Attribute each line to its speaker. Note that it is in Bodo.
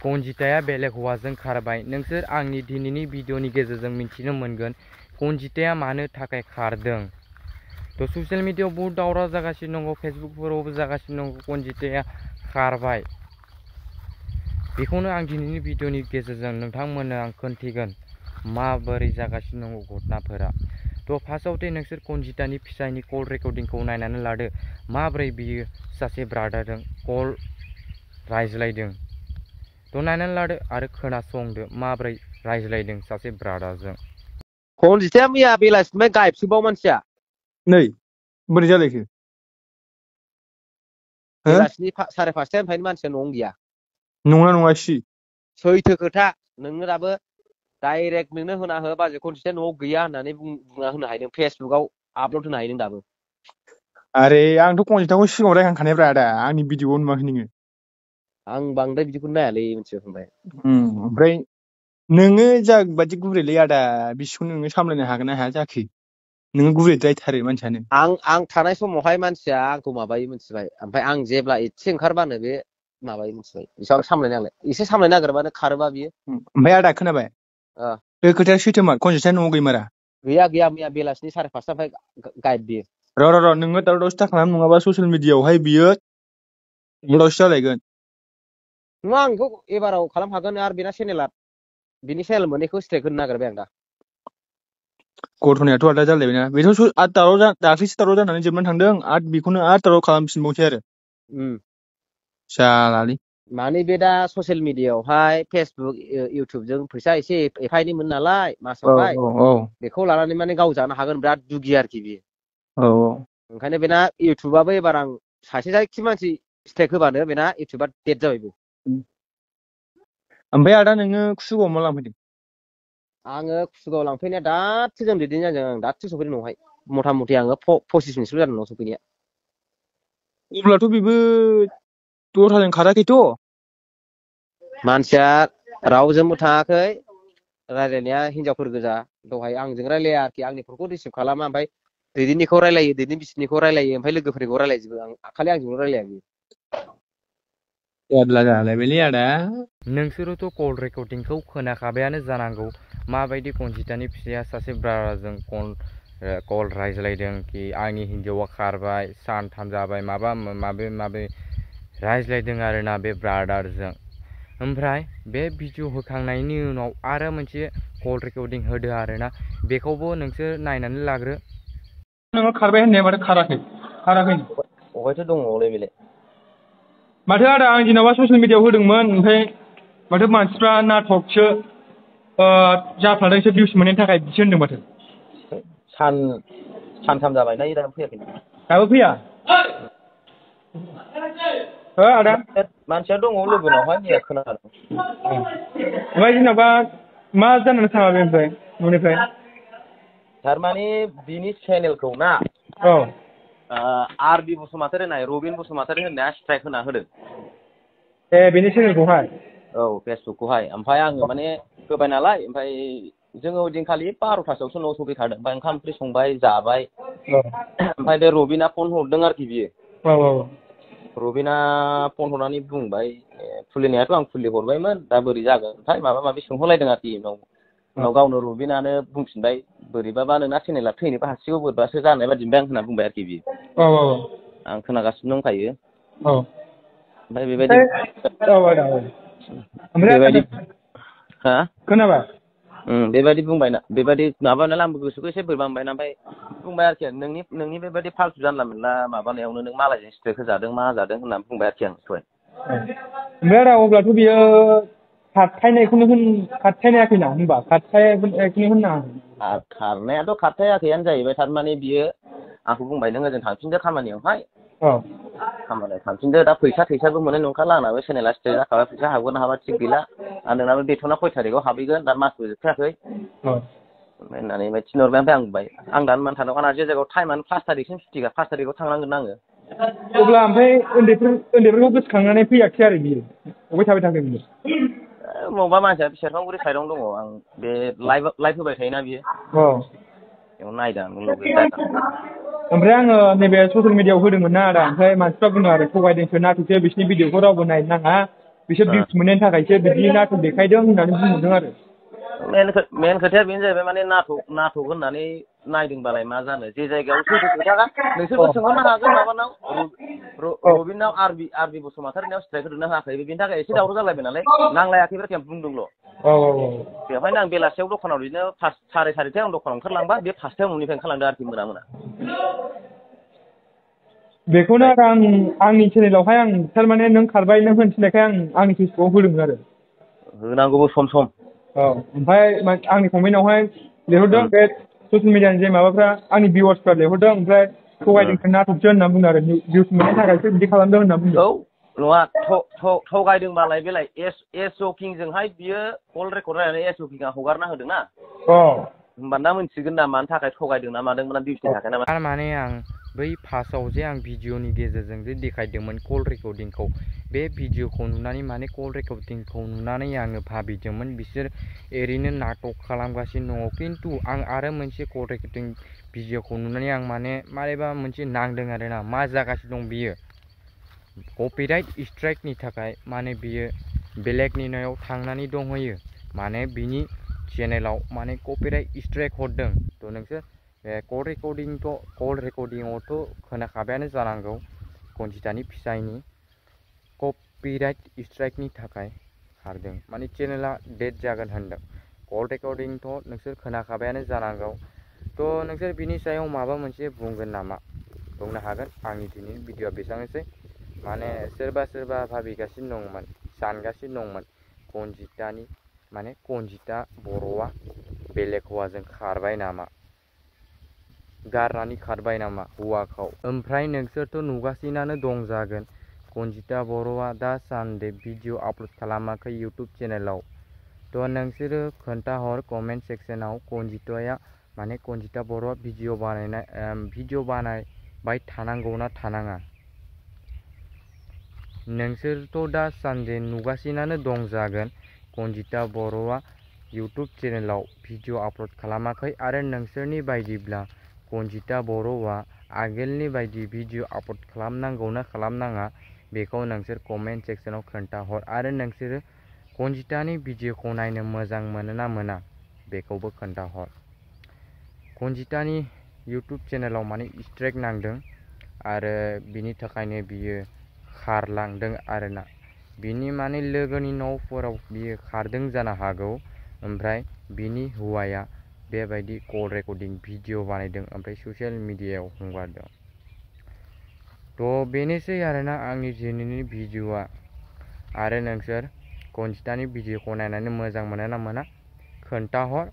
Speaker 1: कनजिताया बेलेग हौवाजों खारबाय। नोंसोर आंनि दिनैनि भिडिअनि गेजेरजों मिथिनो मोनगोन कनजिताया मानो थाखाय खारदों। तो ससियेल मिडियायाव बहुत दावराव जागासिनो दङ, फेसबुकफोरावबो जागासिनो दङ कनजिताया खारबाय। बेखौनो आं दिनैनि भिडिअनि गेजेरजों नोंथांमोननो आं खोन्थिगोन माबोरै जागासिनो दङ घटनाफोरा। तो फार्स्टआवथे नोंसोर कनजितानि फिसायनि कल रेकर्डिंखौ नायनानै लादो माबोरै बियो सासे ब्रादारजों कल रायज्लायदों। तो नायनानै लादो आरो खोनासंदो माबोरै रायज्लायदों सासे ब्रादारजों।
Speaker 2: कनजिताया मैया बेलासिनिफ्राय गायबसोबाव मानसिया।
Speaker 3: नै बोरै जालायखो?
Speaker 2: बेलासिनि 5:30निफ्रायनो मानसिया न'आवनो गैया।
Speaker 3: नङा नङा सि
Speaker 2: सैथो खोथा। नोंनो दाबो डाइरेक्ट नोंनो होना हो बाजै कनजिताया न'आव गैया होननानै बुंना होनो हायो। फेसबुकाव आपल'ड होनो हायो दाबो।
Speaker 3: आरे आंथ' कनजिताखौ सिगाङाव रायखांखानायब्रा आदा, आंनि भिडिअ'आव नुवाखै नोङो।
Speaker 2: आं बांद्राय बिदिखौ नायालै मिथिबाय।
Speaker 3: ओमफ्राय नोङो जाबायदि गुरैलै आदा, बिसिखौ नोङो सामलायनो हागोन ना हाया जाखो? नोङो गुरैद्रायथारो मानसियानो।
Speaker 2: आं थानाय समावहाय मानसिया आंखौ माबायो मिथिबाय। ओमफ्राय आं जेब्ला एसे ओंखारबानो बे माबायो मिथिबाय। एसेबां सामलायनांलाय, एसे सामलायनो नागिरबानो खारोबा बियो।
Speaker 3: ओमफ्राय आदा खोनाबाय? बे खोथाया सैथोमा? कनजिताया न'आव गैमारा?
Speaker 2: गैया मैया बेलासिनि 5:30निफ्राय गायब बियो।
Speaker 3: र' नोङो दावराव दावसि दाखालाम, नङाबा ससियेल मिडियाआवहाय बियो दावराव जालायगोन।
Speaker 2: नङा, आं बेखौ एबाराव खालामखागोन। आरो बिनि चेनेल मोननैखौ स्ट्राइक होनो नागिरबाय आं दा।
Speaker 3: गथ'नायाथ' आदा जालायबायना, बेथ' दाख्लैसो दावराव जानानै जोबनानै थांदों आरो बेखौनो आरो दावराव खालामफिनबावसै आरो। जालालै।
Speaker 2: माने बे दा ससियेल मिडियाआवहाय फेसबुक इउटुबजों फैसा एसे एफा एनै मोनो नालाय मासावहाय, बेखौ लानानै माने गाव जानो हागोन बिराद दुगि आरोखि बियो। ओंखायनो बेना इउटुबाबो एबार आं सासे जायखि मानसि स्ट्राइक होबानो बेना इउटुबा डेट जाबायबो।
Speaker 3: ओमफ्राय आदा नोङो कुसुगावआव मा लांफैदों?
Speaker 2: आङो कुसुगाव लांफैनाया दासो जों दैदेनजाजों आं दासो सफैदों न'आवहाय। मथा मथि आङो 25 मिनिटसो जादों न'आव सफैनाया।
Speaker 3: अब्लाथ' बेबो दस्राजों खाराखैथ'?
Speaker 2: मानसिया रावजोंबो थाङाखै, रायलायनाया हिनजावफोर गोजा। दहाय आंजों रायलाया आरोखि, आंनि फनखौ रिसिभ खालामा। ओमफ्राय दैदेननिखौ रायलायो, दैदेन बिसिनिखौ रायलायो, ओमफ्राय लोगोफोरनिखौ रायलायजोबो। आं खालि आंजोंल' रायलाया बियो।
Speaker 3: जारला जालायबायलै आदा।
Speaker 1: नोंसोरोथ' कल रेकर्डिंखौ खोनाखाबायानो जानांगौ माबायदि कनजितानि फिसाया सासे ब्रादारजों कल रायज्लायदों कि आंनि हिन्जावा खारबाय, सानथाम जाबाय, माबे रायज्लायदों आरोना बे ब्रादारजों। ओमफ्राय बे भिडिअ होखांनायनि उनाव आरो मोनसे कल रेकर्डिं होदो आरोना, बेखौबो नोंसोर नायनानै लाग्रो।
Speaker 3: नोङो खारबाय होननाया माथो खाराखै?
Speaker 2: अबहायथो दङलै बेलाय?
Speaker 3: माथो आदा आं जेन'बा ससियेल मिडियाआव होदोंमोन, ओमफ्राय माथो मानसिफ्रा नाटकसो जाफ्लादोंसो भिउस मोननायनि थाखाय बिदिसो होनदों माथो।
Speaker 2: सानथाम जाबायना दाबो फैयाखै।
Speaker 3: दाबो फैया? हो आदा?
Speaker 2: मानसिया दङ लोगोनावहाय, मैया खोनादों।
Speaker 3: ओमफ्राय जेन'बा मा जानानै थाङा बे ओमफ्राय न'निफ्राय?
Speaker 2: थारमाने बिनि चेनेलखौ ना आरबि बसुमतारी होननाय, रबिन बसुमतारी होननाया स्ट्राइक होना होदों।
Speaker 3: ए बेनि चेनेलखौहाय?
Speaker 2: औ, फेसबुकखौहाय। ओमफ्राय आङो माने होबाय नालाय, ओमफ्राय जोङो ओइदिनखालि 12थासोआवसो न'आव सफैखादों। ओमफ्राय ओंखाम ओंख्रि संबाय, जाबाय। ओमफ्राय बे रबिना फन हरदों आरोखि बियो। रबिना फन हरनानै बुंबाय, खुलिनायाथ' आं खुलि हरबायमोन, दा बोरै जागोनथाय माबा माबि सोंहरलायदों आरोखि। उनाव गावनो रबिनानो बुंफिनबाय, बोरैबाबा नोंना चेनेला थैनोबो हासिगौ, बोरैबासो जानाय बादि मोनबाय आं होनना बुंबाय आरोखि बियो। आं खोनागासिनो दंखायो। ओमफ्राय बेबायदि
Speaker 3: खोनाबाय?
Speaker 2: बेबायदि बुंबाय ना, बेबायदि माबा नालाय आंबो गोसोखौ एसे बोरैबा मोनबाय ना। ओमफ्राय बुंबाय आरोखि नोंनि बेबायदि फाल्थु जानला मोनला माबानायावनो नों मालायजों स्ट्राइक होजादों मा जादों होननानै बुंबाय आरोखि आं दहाय।
Speaker 3: ओमफ्राय आदा अब्लाथ' बियो खारथायनायाखैना होनबा? खारथायाखैनो होननाङा।
Speaker 2: खारनायाथ' खारथायाखैयानो जाहैबाय। थारमाने बियो आंखौ बुंबाय, नों ओजों थांफिनदो खामानियावहाय, खामानियाव थांफिनदो, दा फैसाबो मोननाय नंखाला, आंनाबो चेनेला स्ट्राइक जाखाबाय, फैसा हाबगोन ना हाबा थिग गैला, आरो नोंनाबो बेथना खय थारिखआव हाबहैगोन, दा मासबो जोबथाराखै होननानै थिनहरबाय। ओमफ्राय आं बुंबाय, आं दानो मानो थानांगौ, आंना जे जायगायाव टाइमानो 5 थारिखसिम सुथिखा, 5 थारिखआव थांनांगोन आङो।
Speaker 3: अब्ला ओमफ्राय उन्दैफोरखौ गोसोखांनानै फैयाखिसै आरो बियो? अबाय थाबाय थाखो बियो?
Speaker 2: मबावबा मानसिया सेरफांगुरि साइडआवनो दङ। आं बे लाइभ होबाय थायोना बियो, बेयाव नायदों आं जायगा।
Speaker 3: ओमफ्राय आङो नैबे ससियेल मिडियाआव होदोंमोन ना आदा, ओमफ्राय मानसिफ्रा बुङो आरो थगायदोंसो, नाथायसो बिसिनि भिडिअखौ रावबो नायनो नाङा, बिसोर भिउस मोननायनि थाखायसो बिदि नाटक देखायदों होननानै बुंहरदों आरो
Speaker 2: मेन खोथाया बेनो जाहैबाय माने नाटक होननानै नायदोंबालाय मा जानो जे जायगायाव सैथो खोथा नोंसोरबो सोंहरनो हागोन माबानाव रबिनाव आरबि बसुमतारिनाव स्ट्राइक होदोंना होआखै बेनि थाखाय एसे दावराव जालायबाय नालाय नांलायाखैबो केम्प बुंदोंल' बेवहायनो आं बेलासियाव दखानाव बिदिनो 4:30 आं दखानाव ओंखारलांबा बे 5टायाव न'निफ्राय ओंखारलांदों आरोखि मोना
Speaker 3: बेखौनो आरो आंनि चेनेलावहाय आं थारमाने नों खारबाय नों होनो थिननायखाय आंनि फेसबुकआव होदोंमोन आरो
Speaker 2: होनांगौबो सम
Speaker 3: औ ओमफ्राय आंनि कमेन्टआवहाय लिरहरदों बे ससियेल मिडियानि जे माबाफ्रा आंनि भिउवार्सफ्रा लिरहरदों ओमफ्राय थगायदों नाटकसो होनना बुंदों आरो भिउस मोननायनि थाखायसो बिदि खालामदों होनना बुंदों
Speaker 2: औ नङा थगायदोंबालाय बेलाय एस जकिंजोंहाय बियो कल रेकर्ड रायनानै एस जकिंआ हगारना होदों ना होमबाना मोनथिगोन ना मानि थाखाय थगायदों ना मादों भिउसनि थाखाय ना
Speaker 1: थारमाने आं बै फार्स्टआव जे आं भिडिअनि गेजेरजों जे देखायदोंमोन कल रेकर्डिंखौ बे भिडिअखौ नुनानै माने कल रेकर्डिंखौ नुनानै आङो भाबिदोंमोन बिसोर ओरैनो नाटक खालामगासिनो दङ खिन्थु आं आरो मोनसे कल रेकर्डिं भिडिअखौ नुनानै आं माने मारैबा मोनसे नांदों आरोना मा जागासिनो दं बियो कपिराइट स्ट्राइकनि थाखाय माने बियो बेलेगनि न'आव थांनानै दंहैयो माने बिनि चेनेलाव माने कपिराइट स्ट्राइक हरदों थ' नोंसोर कल रेकर्डिंआवथ' खोनाखाबायानो जानांगौ कनजितानि फिसायनि कपिराइट स्ट्राइकनि थाखाय खारदों माने चेनेला डेट जागोन होनदों कल रेकर्डिंथ' नोंसोर खोनाखाबायानो जानांगौ थ' नोंसोर बिनि सायाव माबा मोनसे बुंगोन नामा बुंनो हागोन आंनि दिनैनि भिडिअआ बेसेबांनोसै माने सोरबा भाबिगासिनो दंमोन सानगासिनो दंमोन कनजिता बर'आ बेलेग हौवाजों खारबाय नामा गारनानै खारबाय नामा हौवाखौ ओमफ्राय नोंसोरथ' नुगासिनानो दं जागोन कनजिता बर'आ दासान्दि भिडिअ आपल'ड खालामाखै इउटुब चेनेलाव थ' नोंसोरो खोन्थाहर कमेन्ट सेक्सनाव कनजिता बर'आ भिडिअ बानायबाय थानांगौना थानाङा नोंसोरथ' दासान्दि नुगासिनानो दं जागोन कनजिता बर'आ इउटुब चेनेलाव भिडिअ आपल'ड खालामाखै आरो नोंसोरनि बायदिब्ला कनजिता बर'आ आगोलनि बायदि भिडिअ आपल'ड खालामनांगौना खालामनाङा बेखौ नोंसोर कमेन्ट सेक्सनाव खोन्थाहर आरो नोंसोरो कनजितानि भिडिअखौ नायनो मोजां मोनोना मोना बेखौबो खोन्थाहर कनजितानि इउटुब चेनेलाव माने स्ट्राइक नांदों आरो बिनि थाखायनो बियो खारलांदों आरोना बिनि माने लोगोनि न'फोराव बियो खारदों जानो हागौ ओमफ्राय बिनि हौवाया बेबायदि कल रेकर्डिं भिडिअ बानायदों ओमफ्राय ससियेल मिडियायाव हगारदों थ' बेनोसै आरोना आंनि दिनैनि भिडिअआ आरो नोंसोर कनजितानि भिडिअखौ नायनानै मोजां मोनो ना मोना खोन्थाहर